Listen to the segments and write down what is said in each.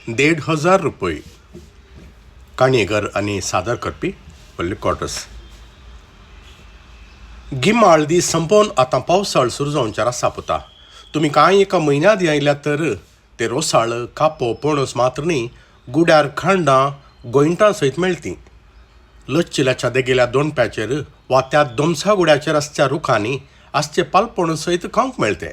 1500 रुपये. काणयेकर आनी सादर करपी वल्ली क्वाड्रस. गिमाळ दीस संपोवन आतां पावसाळ सुरू जावंचेर आसा पुता. तुमी कांय एका म्हयन्या आदीं आयल्यात तर ते रोसाळ कापो पणस मात्र न्ही, गुड्यार खांडां गोंयटां सयत मेळटी. लच्चिलाच्या देगेल्या दोणप्याचेर वा त्या दोमसा गुड्याचेर आसच्या रुखांनी आसचे पालपण सयत खावंक मेळटे.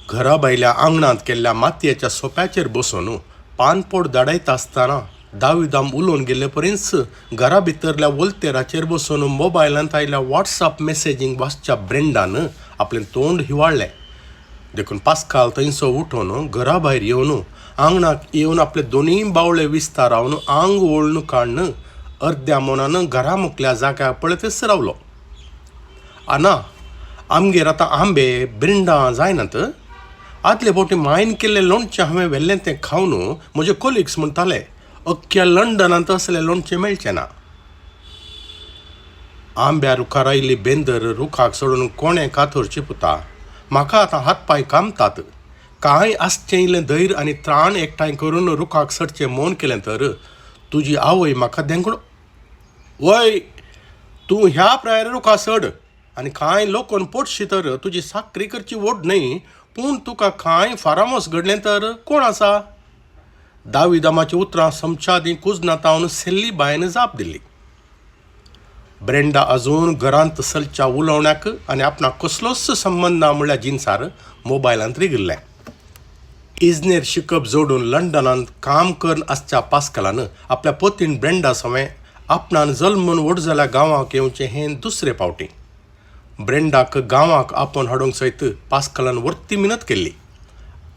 घरा भायल्या आंगणांत केल्ल्या मातयेच्या सोप्याचेर बसून पानपोड धाडयता आसतना दाविदाम उलोवन गेल्ले परींच घरा भितरल्या वोल्तेराचेर बसून मोबायलांत आयिल्ल्या वॉट्सअप मॅसेजींक वाचच्या ब्रेंडान आपलें तोंड हिवाळ्ळें. देखून पास्काल थंयसो उठून घरा भायर येवन आंगणाक येवन आपले दोनूय बावळे विस्तारावन आंग ओळून काडून अर्द्या मनान घरा मुखल्या जाग्यार पळयतच रावलो. आना, आमगेर आतां आंबे ब्रिंडां जायनात. आदले फावटी मायन केल्लें लोणचें हांवें व्हेल्लें तें खावन म्हजे कोलिग्स म्हणटाले, अख्ख्या लंडनांत असलें लोणचें मेळचें ना. आंब्या रुखार आयिल्ली बेंदर रुखाक सोडून कोणें कातरची पुता. म्हाका आतां हात पांय कामतात. कांय आसचें इल्लें धैर्य आनी त्राण एकठांय करून रुखाक सडचें मन केलें तर तुजी आवय म्हाका देंकून वय तूं ह्या प्रायर रुखा सड आनी कांय लोकोन पोटशी तर तुजी साकरी करची व्हड न्हय, पूण तुका कांय फारामोस घडलें तर कोण आसा? दाविदामाची उतरां समच्या आदीं कुजनातावन सेल्ली बायन जाप दिली. ब्रेंडा अजून घरांत चलच्या उलोवण्याक आनी आपणाक कसलोच संबंद ना म्हणल्या जिनसार मोबायलांत रिगिल्लें. इजनेर शिकप जोडून लंडनांत काम करून आसच्या पास्कलान आपल्या पतीन ब्रेंडा सवें आपणान जल्मून व्हड जाल्या गांवाक येवचें हें दुसरे फावटी. ब्रेंडाक गांवाक आपोवन हाडूंक सयत पास्कलान वर्ती मिनत केल्ली.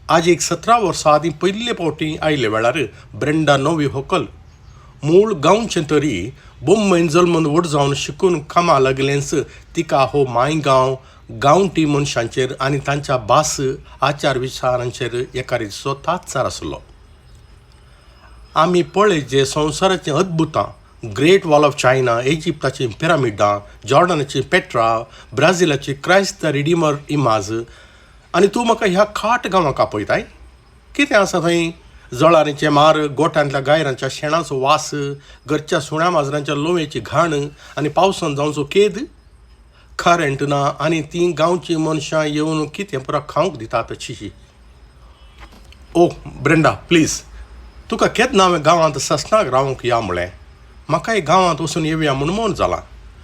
आज एक 17 वर्सां आदीं पयले फावटी आयिल्ले वेळार ब्रेंडा नवी होकल. मूळ गांवचें तरी बोंबयन जल्मून व्हड जावन शिकून कामां लागलेंच तिका हो मांयगांव गांवठी मनशांचेर आनी तांच्या भास आचार विचारांचेर एका रितीचो तात्सार आसलो. आमी पळय जे संवसाराचीं अद्भुतां, ग्रेट वॉल ऑफ चायना, इजिप्ताचीं पिरामिडां, जॉर्डनाची पेट्रा, ब्राझिलाची क्रायस्ट the Redeemer इमाज, आनी तूं म्हाका ह्या खाट गांवाक आपयताय? कितें आसा थंय? जळारींचे मार, गोठ्यांतल्या गायरांच्या शेणाचो वास, घरच्या सुण्या माजरांच्या लोवेची घाण आनी पावसान जावचो केद. करंट ना आनी तीं गांवचीं मनशां येवन कितें पुरा खावंक दितात. शी. ओ ब्रेंडा, प्लीज, तुका केन्ना हांवें गांवांत ससनाक रावंक या म्हळें? म्हाकाय गांवांत वचून येवया म्हूण मन जालां.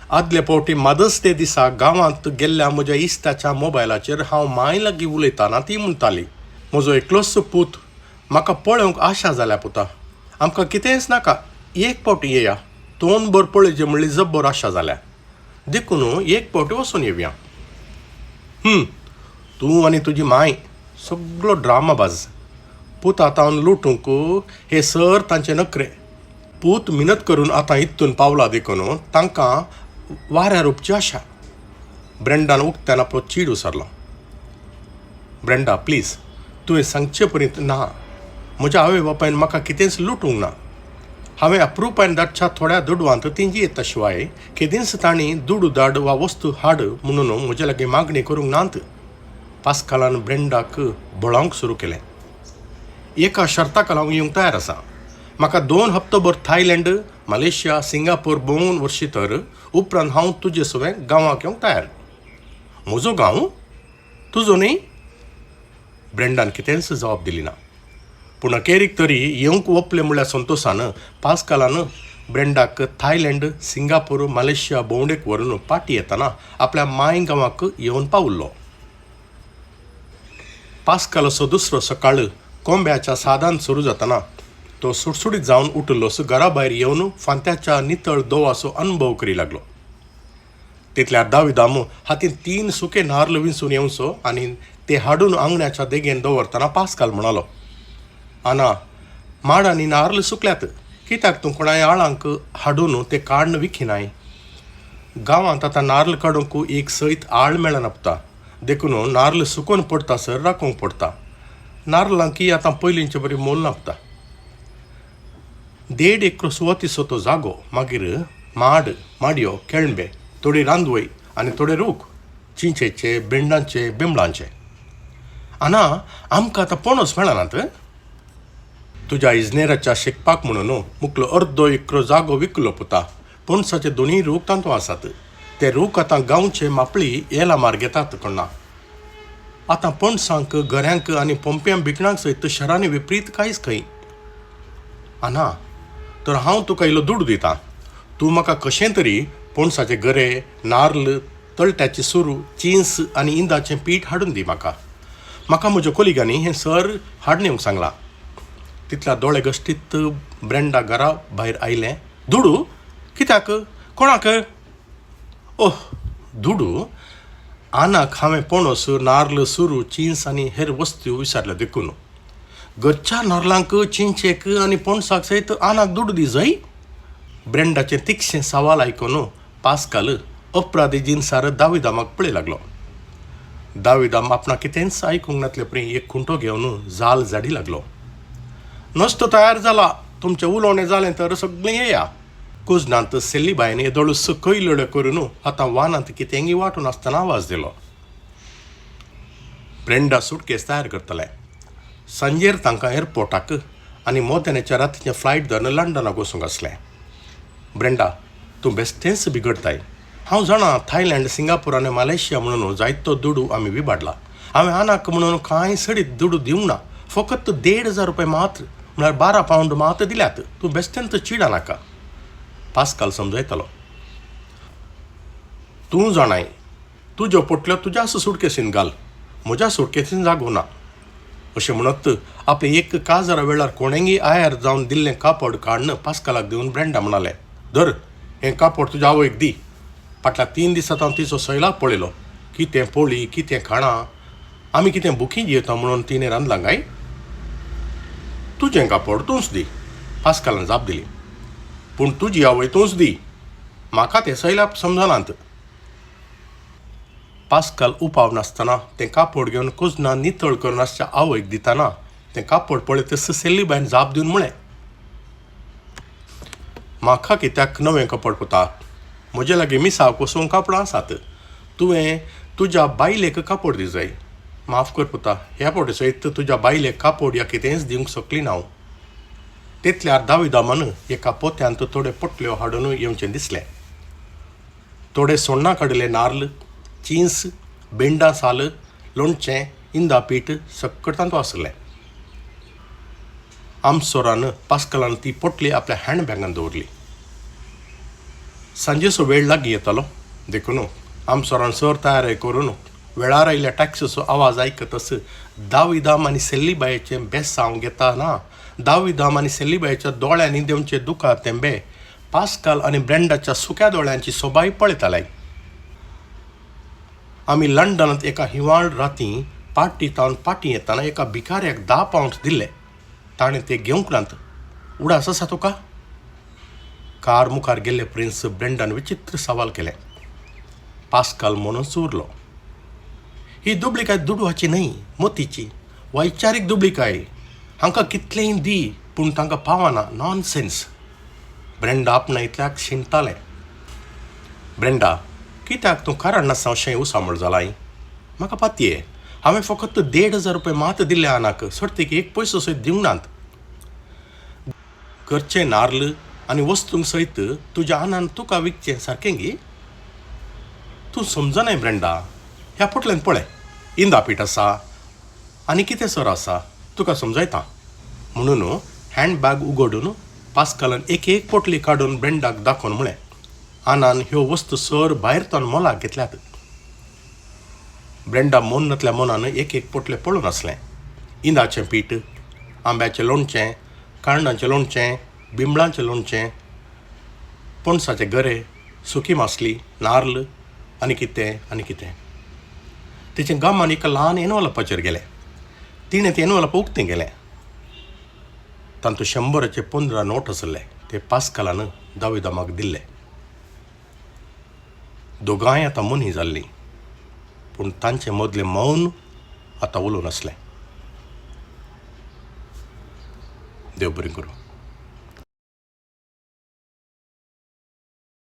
आदले फावटी मदर्स डे दिसा गांवांत गेल्ल्या म्हज्या इश्टाच्या मोबायलाचेर हांव मांय लागीं उलयतना ती म्हणटाली, म्हजो एकलोच पूत म्हाका पळोवंक आशा जाल्या पुता, आमकां कितेंच नाका, एक फावटी येया, तोंडभर पळयचें म्हणली जब्बर आशा जाल्या, देखून एक फावटी वचून येवया. तूं आनी तुजी मांय सगळो ड्रामाबाज. पूत आतां लुटूंक हे सर तांचे नखरे. पूत मिनत करून आतां इतून पावला देखून तांकां वाऱ्यार उपची आशा. ब्रेंडान उक्त्यान आपलो चीड उसरलो. ब्रेंडा प्लीज, तुवें सांगचे पर्यंत ना. म्हज्या आवय बापायन म्हाका कितेंच लुटूंक ना. हांवें अप्रुपायन धाडच्या थोड्या दुडवांत तेंची येता शिवाय केदींच तांणी दुडू धाड वा वस्तू हाड म्हणून म्हजे लागीं मागणी करूंक नात. पास्कालान ब्रेंडाक बळावंक सुरू केलें. एका शर्ताक हांव येवंक तयार आसा. म्हाका 2 हप्तोभर थायलंड, मलेशिया, सिंगापूर भोंवून व्हरशी तर उपरांत हांव तुजे सवें गांवाक येवंक तयार. म्हजो गांव तुजो न्ही? ब्रेंडान कितेंच जबाब दिली ना. पूण अखेरीक तरी येवंक वपले म्हणल्यार संतोशान पास्कालान ब्रेंडाक थायलंड, सिंगापूर, मलेशिया भोंवडेक व्हरून पाटी येतना आपल्या मांय गांवाक येवन पावल्लो. पास्कालाचो दुसरो सकाळ कोंब्याच्या सादान सुरू जातना तो सुडसुडीत जावन उठलोस घरा भायर येवन फांत्याच्या नितळ दोवाचो अनुभव करी लागलो. तितल्यार दाविदाम हातीन 3 सुके नार्ल विंचून येवचो आनी ते हाडून आंगण्याच्या देगेन दवरतना पास्काल म्हणालो, आना, माडांनी नार्ल सुकल्यात, कित्याक तूं कोणाय आळांक हाडून ते काडून विकिनाय? गांवांत आतां नार्ल काडूंक एक सयत आळ मेळना पुता, देखून नार्ल सुकोवन पडटा सर राखूंक पडटा. नार्लांकी आतां पयलींचे बरी मोल नापता. 1.5 एकर सुवातीचो तो जागो, मागीर माड, माडयो, केळंबे, थोडी रांदवय आनी थोडे रूख, चिंचेचे, बेंडांचे, बिंबळांचे. आना, आमकां आतां पणस मेळनात? तुज्या इजनेराच्या शिकपाक म्हणून मुकलो अर्दो इकरो जागो विकलो पुता. पणसाचे दोनूय रूख तांतू आसात. ते रूख आतां गांवचे मापळी येला मार घेतात कोणा. आतां पणसांक, गऱ्यांक आनी पोंप्यां बिकणांक सयत शहरांनी विपरीत कांयच खंय. आना तर हांव तुका इल्लो दुडू दितां. तूं म्हाका कशें तरी पणसाचे गरे, नार्ल, तळट्याची सुरू, चिंच आनी इंदाचें पीठ हाडून दी म्हाका. म्हाका म्हज्या कोलिगांनी हें सर हाडून येवंक सांगलां. तितल्या दोळे गश्टीत ब्रँडा घरा भायर आयलें. दुडू कित्याक, कोणाक? ओह दुडू आनाक हांवें पणस, नार्ल, सुरू, चिंच आनी हेर वस्तू विचारल्यो देखून. घरच्या नार्लांक, चिंचेक आनी पणसाक सयत आनाक दुडू दी जाय. ब्रँडाचें तिकशें सवाल आयकून पास्काल अपराधी जिनसार दाविदामाक पळय लागलो. दाविदाम आपणाक कितेंच आयकूंक नातले परी एक खुंटो घेवन जाल झाडी लागलो. नस्तो तयार जाला, तुमचें उलोवणें जालें तर सगळें येया. कुजनांत सेल्लीबायन येदोळ सकयलड्यो करून आतां वानांत कितेंगी वांटून आसतना आवाज दिलो. ब्रेंडा सुटकेस तयार करतलें. सांजेर तांकां एअरपोर्टाक आनी मोदेनाच्या रातीचें फ्लायट धरून लंडनाक वचूंक आसलें. ब्रेंडा, तूं बेश्टेंच बिगडताय. हांव जाणा थायलंड, सिंगापूर आनी मलेशिया म्हणून जायतो दुडू आमी विबाडला. हांवें आनाक म्हणून कांय सडीत दुडू दिवंक ना. फकत 1500 रुपये मात्र, म्हळ्यार 12 पावंड मात्र दिल्यात. तूं बेश्टेंच चिडा नाका. पास्काल समजयतलो. तूं जाणाय, तुज्यो पोटल्यो तुज्याच सुटकेसीन घाल, म्हज्या सुटकेसीन जागो ना. अशें म्हणत आपलें एक काजारा वेळार कोणेंगी आयार जावन दिल्लें कापड काडून पास्कालाक दिवन ब्रँडा म्हणालें, धर हें कापड तुज्या आवयक दी. फाटल्या 3 दिसांत हांव तिचो सैलाब पळयलो. कितें पोळी, कितें खाणां, आमी कितें बुकी जियेता म्हणून तिणें रांदलां काय? तुजें कापड तूंच दी. पास्कालान जाप दिली. पूण तुजी आवय तूंच दी, म्हाका तें सैलाब समजनात. पास्काल उपाव नासतना तें कापड घेवन कुजना नितळ करून आसच्या आवयक दितना तें कापड पळयतच सेल्लीबायन जाप दिवन म्हळें, म्हाका कित्याक नवें कपड पुता? म्हजे लागीं मिसाक वचूंक कापडां आसात. तुवें तुज्या बायलेक कापड दी जाय. माफ कर पुता, ह्या फावटी सयत तुज्या बायलेक कापड या कितेंच दिवंक शकली ना हांव. तितल्यार दाविदामान एका पोत्यांत थोड्यो पोटल्यो हाडून येवचें दिसलें. थोडे सोण्णां काडिल्ले नार्ल, चिंच, बेंडा साल, लोणचें, इंदा पीठ सक्कड तांतू आसलें. आमसोरान पास्कलान ती पोटली आपल्या हँडबॅगान दवरली. सांजेचो वेळ लागीं येतालो देखून आमसोरान सर तयारी करून वेळार आयिल्ल्या टॅक्सीचो आवाज आयकतच दाविदाम आनी सेल्लीबायेचें बेसांव घेतना दाविदाम आनी सेल्लीबायेच्या दोळ्यांनी देंवचे दुकां तेंबे पास्काल आनी ब्रँडाच्या सुक्या दोळ्यांची सोबाय पळयताले. आमी लंडनांत एका हिंवाळ राती पार्टी तावन पाटी येतना एका भिकाऱ्याक 10 पावंड दिल्ले. ताणें ते घेवंक नात. उडास आसा तुका? कार मुखार गेल्ले प्रिन्स ब्रँडान विचित्र सवाल केलें. पास्काल म्हणून उरलो. ही दुबळीकाय दुडवाची न्हय, मोतीची, वैचारीक दुबळीकाय. हांकां कितलेंय दी पूण तांकां पावना. नॉनसेन्स. ब्रँडा आपणा इतल्याक शिणटालें. ब्रँडा, कित्याक तूं कारण नासतना अशें उसामळ जालाय? म्हाका पातये, हांवें फकत 1500 रुपये मात दिल्ले आनाक, सर्तीक एक पयसो सयत दिवंक नात. घरचें नार्ल आनी वस्तूंक सयत तुज्या आनान तुका विकचें सारकें गी? तूं समजनाय ब्रँडा. ह्या पोटल्यान पळय, इंदा पीठ आसा आनी कितें सर आसा, तुका समजयता. म्हणून हँडबॅग उगडून पास्कालान एक एक पोटली काडून ब्रँडाक दाखोवन म्हळें, आनान ह्यो वस्तू सर भायर तावन मोलाक घेतल्यात. ब्रँडा मोन्नातल्या मनान एक एक पोटले पळोवन आसलें. इंदाचें पीठ, आंब्याचें लोणचें, कांडांचें लोणचें, बिंबळांचें लोणचें, पणसाचे गरे, सुकी मासली, नार्ल आनी कितें आनी कितें. तिचें गामान एका ल्हान एनवलपाचेर गेलें. तिणें तें एनवलप उक्तें केलें. तातूंत 100चे 15 नोट आसले. ते पास्कालान दाविदामाक दिल्ले. दोगांय आतां मनी जाल्लीं, पूण तांचे मदलें मौन आतां उलोवन आसलें. देव बरें करूं.